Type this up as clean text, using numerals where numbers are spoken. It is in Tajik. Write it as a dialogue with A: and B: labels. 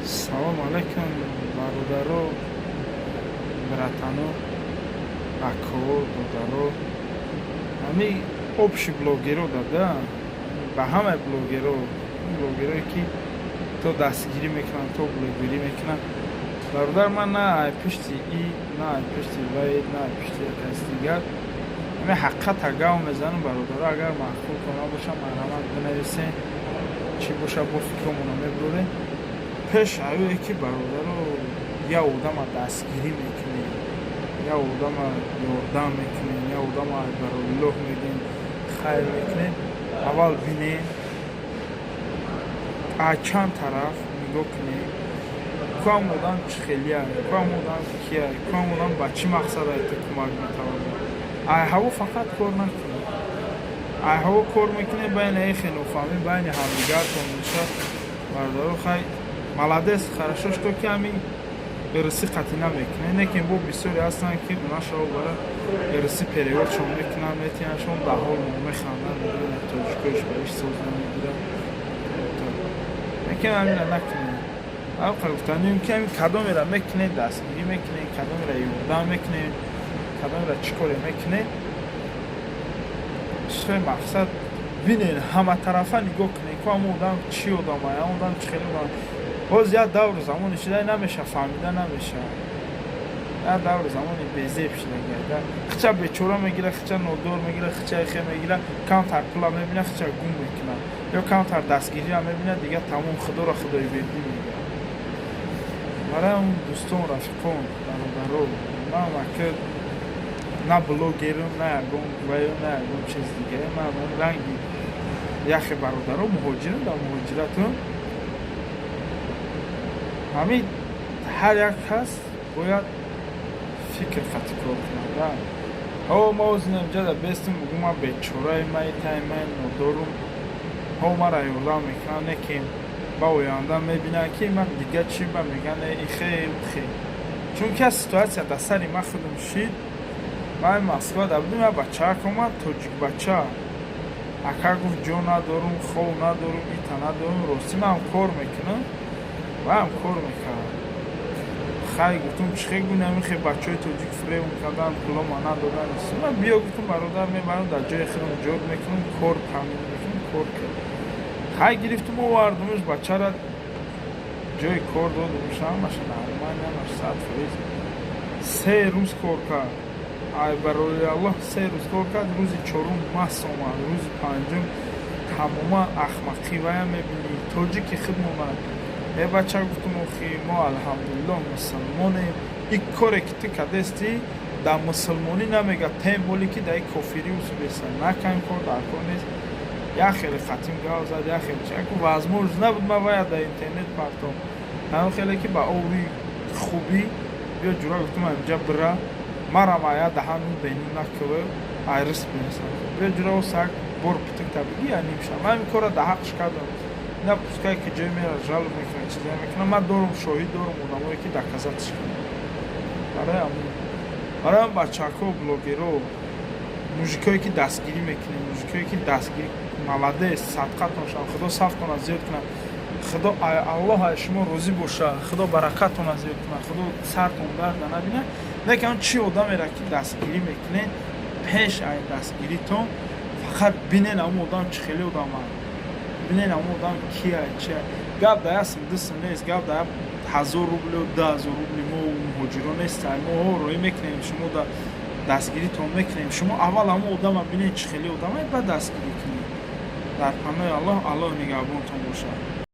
A: Салом алейкум, бародаро, братано, акоо, додаро, ҳами общий блогеро дада, ба ҳамаи блогеро, блогерое ки то дастгирӣ мекунанд, то блогерӣ мекунанд. Бародар, ман на ай пушти и, на ай пушти вай, на ай пушти як каси дигар, ҳами ҳақиқата гав мезанам. Бародаро, агар маъқултон набошад, марҳамат, бинависен, чӣ бошад, бо фикромона мебурем. Пеш аюе ки, бародаро, як одама дастгирӣ мекунем, як одама ёрдам мекунем, як одама барои мегӯем, хайр мекунем, аввал бинем, аз чанд тараф нигоҳ кунем, куам одам чӣ хелия, куам одам кия, куам одам ба чӣ мақсад ай ту кӯмак метавонад. Ай ҳаво фақат кор накунем. Ай ҳаво кор мекунем, байни эхе нофаҳмӣ байни ҳамдигартон мешавад. Бародаро, хай, молодец, хорошо, что ки ҳамин ирси қатъӣ намекунем, лекин бо бисёре ҳастанд, ки унашао бара ирси переводшон мекунанд, метиҳандшон, даҳол механданд, мегӯянд, тоҷикоиш ба иш соз намегирад. Лекин ҳамина накунем. Ҳамқа гуфтанем, ки ҳамин кадомеро мекунед, дастгирӣ мекунед, кадомеро ёрдам мекунед, кадомеро чӣ коре мекунед, чӣ мақсад бинед, ҳаматарафа нигоҳ кунед, ку ҳамон одам чӣ одамай, ҳамон одам чӣ хеле одам. Боз як давру замоне шуда, намеша, фаҳмида намеша, як давру замони безеб шуда. Хича бечора мегира, хича нодор мегира, хича эхе мегира, камтар пула мебина, хича гум мекунад ё камтар дастгириро мебинад, дигар тамом, худоро худои бердӣ мегӯяд. Барои он, дӯстон, рафиқон, бародаро, ман ака на блогерам, на ягон ваё, на ягон чиз дигаре. Ман ранги яхе бародаро муҳоҷирам, дар муҳоҷиратум. Ҳамин ҳар як кас бояд фикр қати кор кунад. Ҳо, ма озинам ҷада бестим, бугум, ман бечораи, майтай, ман нодорум, ҳо, мара ёрдам мекунам, не ки ба оянда мебинам, ки ман дига чӣ ба меган, ихе хе, чунки аз ситуация дар сари ман худам шид. Ман Москва да будем, як бачаак омад, тоҷик бача. Ака, гуфт, ҷо надорум, хов надорум, ита надорум, ростӣ ман кор мекунам. Ваам кор мекардам. Хай, гуфтум, чӣ хе гунам, хе бачаҳои тоҷик фиреб карданд, пулома надодан. Ман биё, гуфтум, бародар, мебарам, дар ҷои худам ҷор мекунам, кор таъмин мекунам, кор кар. Хай, гирифтум, овардумш бачара, ҷои кор додумш, ҳамаша нормально, ҳамаш 100%. 3 рӯз кор кард. Ай барои Аллоҳ, 3 рӯз кор кард, рӯзи чорум маст омад, рӯзи панҷум тамоман ахмақӣ вая мебинӣ, тоҷики худмона. Э бача, гуфтум, охи мо алҳамдулиллоҳ мусулмонем, ин коре ки ту кардестӣ, дар мусулмонӣ намега, тем более ки дар кофирӣ усубеса накан, кор дар кор нест. Як хеле хатим гав зад, як хеле чаку возможно набуд, ма вая дар интернет партом. Ҳамин хеле ки ба оври хубӣ биё ҷура, гуфтум, инҷа бира, марам ая даҳану беним накува, айрис бинесам, биё ҷура, сак бор птикта биги, я нимша. Ман ин кора дар ҳаққш кардам, на пускай ки ҷой мера жалоб мекунад, чизе мекунад. Ман дорум, шоҳид дорум, одамое ки доказатьш кунам. Барои ам бачаҳко, блогеро, мужикое ки дастгирӣ мекунед, мужикое ки дастгирӣ, молодец, садқатон шавад, Худо сафтона зиёд кунад, Худо Аллоҳ ай шумо розӣ боша, Худо баракатона зиёд кунад, Худо сартон дарда набинад. Лекин он чӣ одамеро ки дастгирӣ мекунед, пеш ай дастгиритон фақат бинен, ҳамон одам чӣ хеле одамад, бинен, ҳамон одам кия, чия. Гап да як сум, ду сум нест, гап да 1000 рублю, 2000 рубли. Мо муҳоҷиро нестем, мо роӣ мекунем, шумо да дастгиритон мекунем. Шумо аввал ҳамон одама бинед, чӣ хеле одама, баъд дастгирӣ кунед. Дар паноҳи Аллоҳ, Аллоҳ нигаҳбонтон бошад.